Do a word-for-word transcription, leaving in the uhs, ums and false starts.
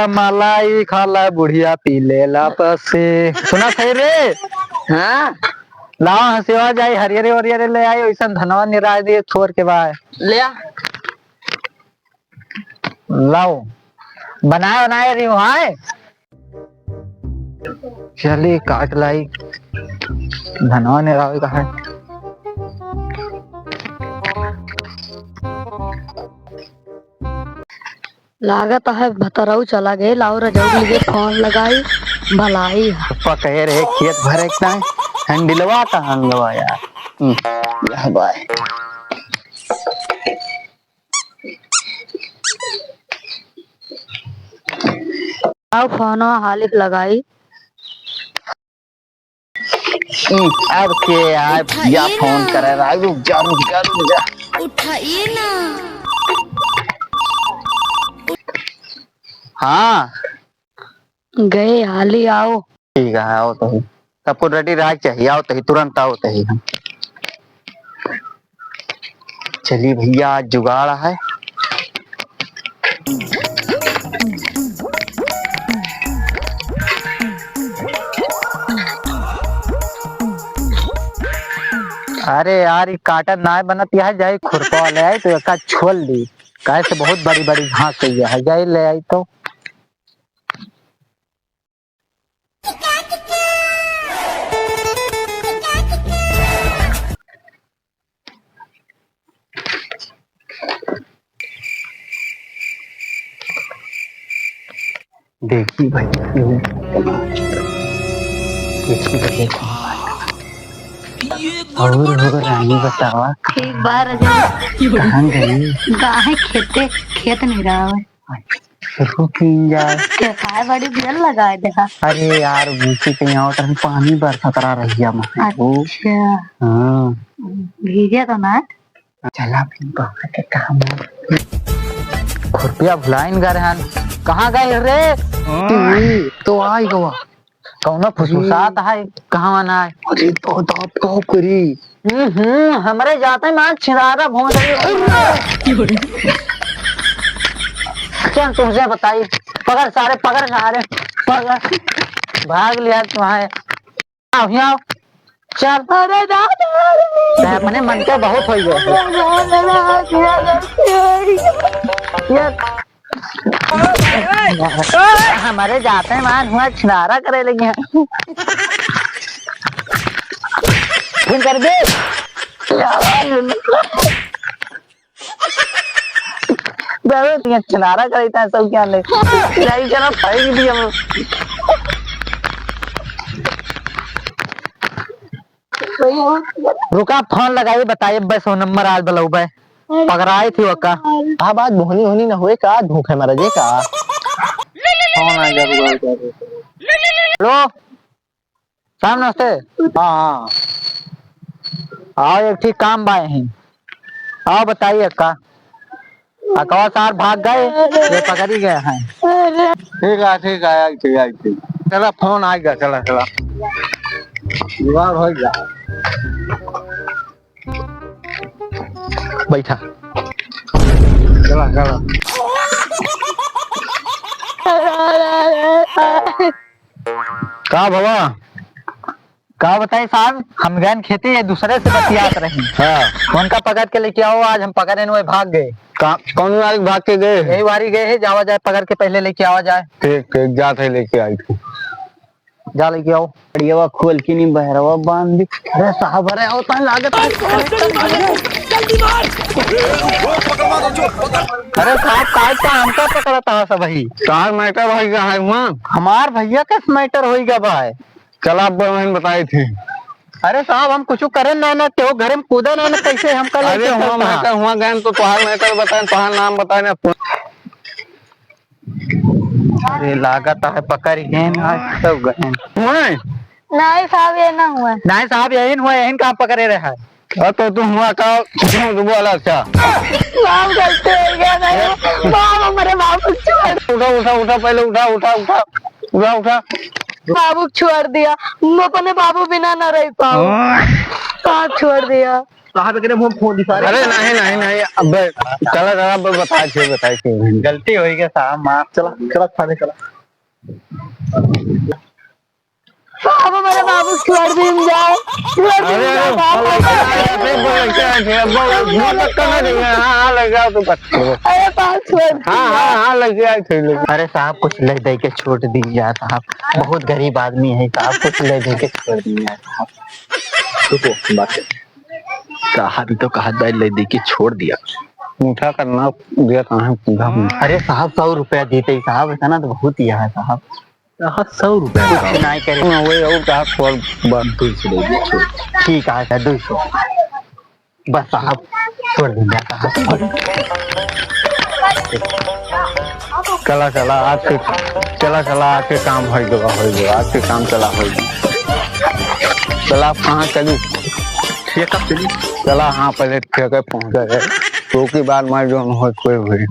मलाई खाला बुढ़िया पी लेला पसे। सुना सही रे? हाँ। लाओ हंसेवा जाई, हरियरे वरियरे ले आई, ओइसन धनवा निराय दिए थोर के बाय। ले आ। लाओ। बनाए बनाए रही हूँ, आए। चली काट लाई। धनवा निरावे का है। लागत है भतरऊ चला गए, लाओ रजऊ के लिए फोन लगाई, भलाई है। पप्पा कहे रहे खेत भरे के ताई, हैंडलवा कहाँ गवा यार? हम्म, यह बाय। आओ फोनवा हालिफ लगाई। हम्म, अब के आए भैया उठाइए फोन ना। करे रहा, रुक जा, रुक जा, रुक जा। उठाइए ना। हाँ। गए, हाली आओ। ठीक है, आओ तो ही। सबको ready रहा चाहिए, आओ तो ही, तुरंत आओ तो ही हम। चलिए भैया, आज जुगाड़ है। अरे यार, ई काटन नाय बनत, यह जाई खुरपा ले आई तो एका छोल ली, काहे से बहुत बड़ी बड़ी घास है, यह जाई ले आई तो। देखी भैया, देखी भैया, और हो रानी बतावा, ठीक बा राजा। कहाँ गई? काहे खेते, खेत नहीं रहा है। रुकिन जा। के खाए बड़ी बेल लगाए देखा। अरे यार, बूची के यहाँ उतर पानी बरसत रहा रहिया में। अच्छा। हाँ। भीजे तो ना। चला फिर बाहर के काम है। खुरपिया भुलाइन गा रहन। कहाँ गए रे? ई तो आई गवा। कौनो फुसफुसात है, कहाँ ना है? अरे तो, तो आप का करी? हम्म, हमरे जाते में आज छिनारा भोंसड़ी। चल तुमसे बताई, पकड़ सारे, पकड़ सारे, पकड़। भाग लिया तुम्हारे। आओ, यहाँ आओ। चल। अरे दादा। ते अपने मन के बहुत होई गए। ये हमरे जाते मान हुआ छिनारा करे लगे हैं। फिर कर दे। बाबा, ये छिनारा करे था सब क्या ले? जाई चला फेंक दिया हम। रुका, फोन लगाई, बताइए, बस वो नंबर आज बुलाऊ बे। पकड़ाई थी वक्का। हाँ, बात बोहनी होनी ना हुए का, धोखे मरा जे का। फोन आ गया, रुका, रुका, रुका। हेलो। साहब नमस्ते। हाँ, हाँ। आओ, एक ठीक काम बा यहीं। आओ, बताइए का। अकवा सार भाग गए, ये पकड़ी गए हैं। ठीक है, ठीक है, आई थी, आई थी। चला, फोन आ गया, चला, चला। जुगाड़ हो गया। बैठा। चला, चला। का भवा? का बताई साहब, हम गए खेते, ये दूसरे से बतियात रही। हाँ। उनका पकड़ के लेके आओ, आज हम पकड़े न, वही भाग गए। का, कौन वाली भाग के गए? यही वारी गए है, जावा जाए, पकड़ के पहले लेके आवा जाए। ठीक, ठीक, जात है लेके आई थी। जा लेके आओ। बढ़ियावा खोल के नहीं बहरवा बांध दी। अरे साहब, अरे आओ, तान लागत है। अरे साहब, काय का हमका पकड़ा था सब ही? तार मैटर भाई का है हुआ? हमार भैया का मैटर होई गा भाई। चला, अब बहन बताई थी। अरे साहब, हम कुछ करे ना, ना केहू घरे में कूदे ना, ना कैसे हम कर अरे लेते हुआ हैं? मैं तो हुआ गए तो तोहार मैटर बताए, तोहार नाम बताए ना। अरे लागत है पकड़ गए ना, सब गए। हुआ? नहीं साहब, ये ना हुआ। नहीं साहब, यही हुआ, यही कहाँ पकड़े रहे हैं। अ, तो तू हुआ का, तू बोला, अच्छा। बाप गलती हो गया, नहीं। बाप हमारे बाप को छोड़। उठा, उठा, उठा, पहले उठा, उठा, उठा, उठा, उठा। बाबू को छोड़ दिया, मैं अपने बाबू बिना ना रह पाऊँ। हाँ। कहाँ छोड़ दिया? साहब, एकरे मुंह में फोन दिखा रहे। अरे नहीं, नहीं, नहीं, अबे, चला, चला, अब बताए थे, बताए थे। गलती होइ गया साहब, माफ। चला, चला, थाने चला। साहब, मेरे बाबू छोड़ दीन जाए, छोड़ दीन अरे, जाए, साहब। अरे, अरे, अरे, अरे, अरे, अरे, हाँ, हाँ, ले जाओ तो बस। अरे, साहब, छोड़ दीन हाँ, हाँ, जाए। हाँ, ले जाए, ठीक, ले जाए। अरे, साहब, कुछ ले दे के छोड़ दीन जाए, साहब। बहुत गरीब आदमी है, साहब, कुछ ले दे के छोड़ दीन जाए, साहब। रुको, बात करते हैं। साहब, ये तो कहा था, ले दे के छोड़ दिया। मीठा करना दिया कहाँ है, पूरा मीठा। अरे, साहब, सौ रुपया देते, साहब, इतना तो बहुत ही है, साहब। कहाँ सौ रुपया कुछ का? नहीं करे। हाँ, वही और कहा, थोड़ा बस। दो सौ दे दो, छोड़। ठीक है, दो सौ। बस साहब, छोड़ देंगे साहब। चला, चला, आज के, चला, चला, आज के काम होइ गवा, होइ गवा, आज के काम चला, होइ गवा। चला, आप कहाँ चली? ये कब चली? चला, हाँ, पहले ठेके पहुँचा जाए, तो के बाद मैं जो हम होइ, कोई हुई।